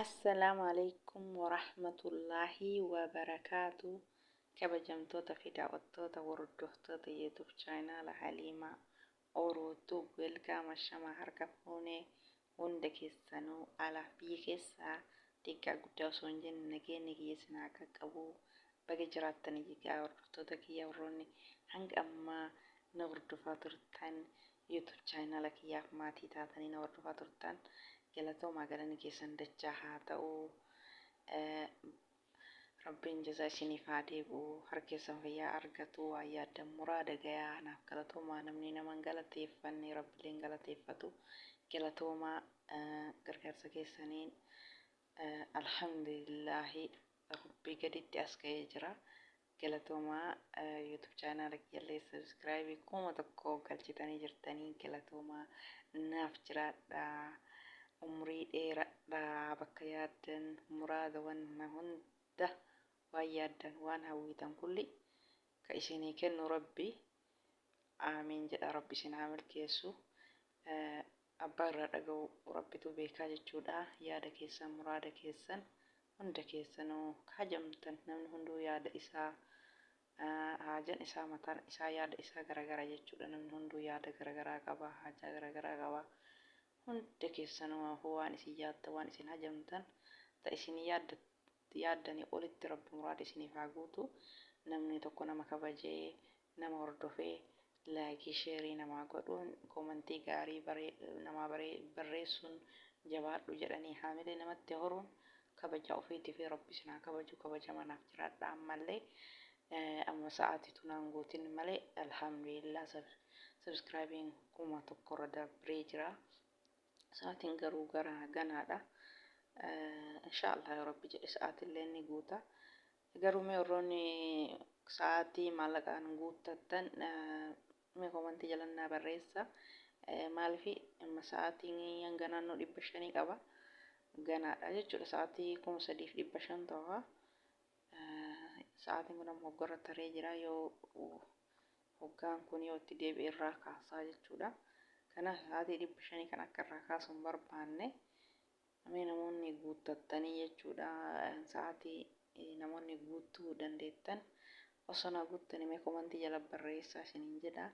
Assalaamu Aleykum Warahmatullaahi Wabarakaatu. Kabajamtoota fi daawwattoota hordoftoota YouTube chaanaala Haliimaa Oro Tube, welcome, ashamaa, harka fuunee hunda keessanuu. Alaaf biyya keessaa, xiqqaa guddaa osoo hin jenne, nageenyi kiyya isin haa qaqqabu. Baga jiraattanii. Egaa hordoftoota kiyya, warroonni hanga ammaa na hordofaa turtan, YouTube chaanaala kiyyaaf maatii taatanii na hordofaa turtan, galatoomaa, galanni keessan dachaa haa ta'u. Rabbiin jazaa isiniif haa deebi'u, harkeessan fayyaa argatu, waan yaaddan muraada gayaa. Naaf galatoomaa. Namni nama hin galateeffanne Rabbileen galateeffatu. Galatoomaa. Gargaarsa keessaniin alhamdulillaahi Rabbii gaditti as ga'ee jira. Galatoomaa. YouTube chaanaala kiyyallee subscribe 1000 galchitanii jirtanii, galatoomaa, naaf jiraadhaa, umrii dheeradhaa. Bakka yaaddan muraada wanna hunda, waan yaaddan, waan hawwitan kulli ka isinii kennu Rabbi, aamiin jedha. Rabbi isin haa milkeessu. Abbaa irraa dhaga'u Rabbitu beekaa jechuudha. Yaada keessan, muraada keessan hunda keessanuu kaajamtan. Namni hunduu yaada isaa, haajan isaa, mataan isaa, yaada isaa garagara jechuudha. Namni hunduu yaada garagaraa qaba, haajaa garagaraa qaba. Hunda keessanuu waan isin yaaddan, waan isin hajamtan, ta isin yaaddanii olitti Rabbi muraada isiniif haa guutu. Namni tokko nama kabajee, nama hordofee, like, share namaa godhuun, comment gaarii namaa barreessuun, jabaadhu jedhanii haamilee namatti horuun kabaja ofiitii fi Rabbi isin haa kabaju. Kabajama, naaf jiraadha. Ammallee amma sa'aatiitu naan guutin malee, alhamdulillah, subscribeiin 1000 irra dabree jira. Sa'aatiin garuu gara ganaadha. Insha Allah, yoo Rabbi jedhe sa'aatillee ni guuta. Garuu mee warroonni sa'aatii maallaqaan guuttattan mee comment jalannaa barreessa. Maaliif amma sa'aatiin hanga naannoo 500 qaba. Ganaadha jechuudha. Sa'aatii 3500 ta'a. Sa'aatiin kun amma hoggarra taree jira, yoo hoggaan kun yoo itti deebi'e irraa kaasaa jechuudha. Kanaaf sa'aatii 500 kan akka irraa kaasuu hin barbaanne, mee namoonni guuttattanii jechuudha, sa'aatii namoonni guutuu dandeettan, osoo na guuttanii mee comment jala barreessaa isiniin jedha.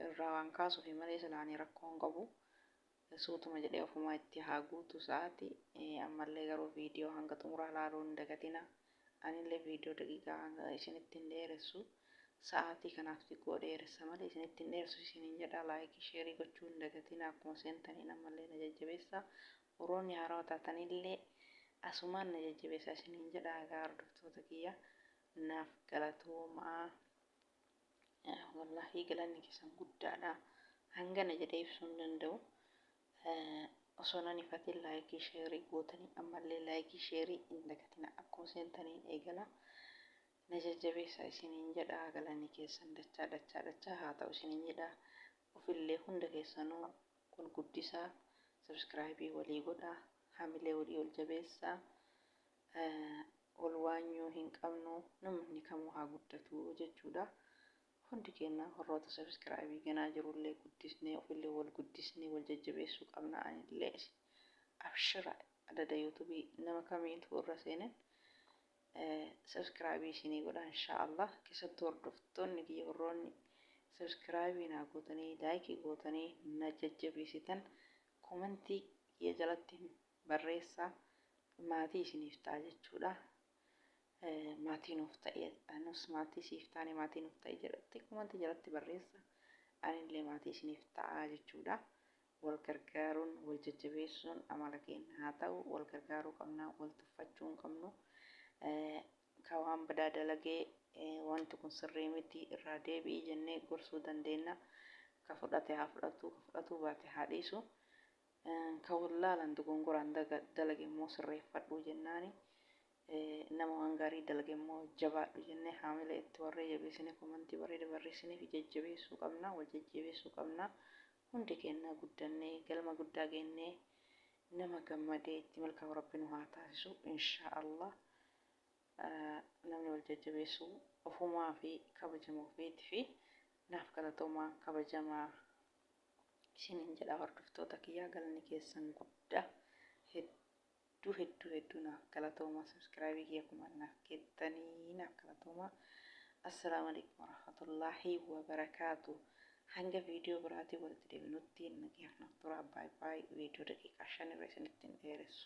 Irraa waan kaasuufi malee silaanii rakkoo hin qabu. Suutuma jedhee ofumaa itti haa guutu sa'aatii. Ammallee garuu viidiyoo hanga xumuraa ilaaluu hin dagatina. Anillee viidiyoo daqiiqaa hanga isinitti hin dheeressu. Sa'aatii kanaaf xiqqoo dheeressa malee isinitti hin dheeressu isiniin jedha. Like, share gochuu hin dagatina. Akkuma seentaniin ammallee na jajjabeessa. Warroonni haarawaa taatanillee asumaan na jajjabeessa isiniin jedha. Egaa hordoftoota kiyya, naaf galatoomaa. Wallaahi galanni keessan guddaadha. Hangana jedhee ibsuu hin danda'u. Osoo nan ifatin like, share gootanii, ammallee like, share hin dagatina. Akkuma seentaniin eegala. Na jajjabeessa isiniin jedha. Galanni keessan dachaa dachaa dachaa haa ta'u isiniin jedha. Ofillee hunda keessanuu wal guddisaa. Subscribe walii godhaa. Hamilee walii ol jabeessaa. Ol waanyuu hin qabnu, namni kamuu haa guddatu jechuudha. Hundi keenya warroota subscribe ganaa jirullee guddisnee, ofillee wal guddisnee, wal jajjabeessuu qabna. Anillee abshira, adada YouTube nama kamiitu irra seenen subscribe isinii godha insha Allah. Keessattuu hordoftoonni kiyya, warroonni subscribe naa gootanii, like gootanii na jajjabeessitan, comment kiyya jalatti barreessaa, maatii isiniif ta'a jechuudha. Maatii nuuf ta'e, nus maatii siif taane, maatii nuuf ta'e jedhatti comment jalatti barreessa. Anillee maatii isiniif ta'a jechuudha. Wal gargaaruun, wal jajjabeessuun amala keenya haa ta'u. Wal gargaaruu qabna, wal tuffachuu hin qabnu. Ka waan badaa dalagee, wanti kun sirrii miti, irraa deebi'i jennee gorsuu dandeenya. Ka fudhate haa fudhatu, ka fudhatuu baate haa dhiisu. Ka wallaalan dogongoraan dalage immoo sirreeffadhu jennaani. Nama waan gaarii dalage immoo jabaadhu jennee haamila itti warree jabeessine, comment bareeda barreessinee fi jajjabeessuu qabna, wal jajjabeessuu qabna. Hundi keenya guddannee galma guddaa geennee nama gammadee itti milkaa'u Rabbi nu haa taasisu inshaa Allah. Namni wal jajjabeessu ofumaa fi kabajama ofiitii fi naaf galatoomaa, kabajamaa isiniin jedha. Hordoftoota kiyyaa, galanni keessan guddaa hedduu. Hedduu hedduu hedduu naaf galatoomaa, subscribe kiyya kumaan naaf geettanii naaf galatoomaa. Assalaamu alaikum warahmatullaahi wabarakaatu. Hanga viidiyoo biraatiin walitti deebinutti nagayaaf naaf tura. Baay baay. Viidiyoo daqiiqaa 5 irra isinitti hin dheeressu.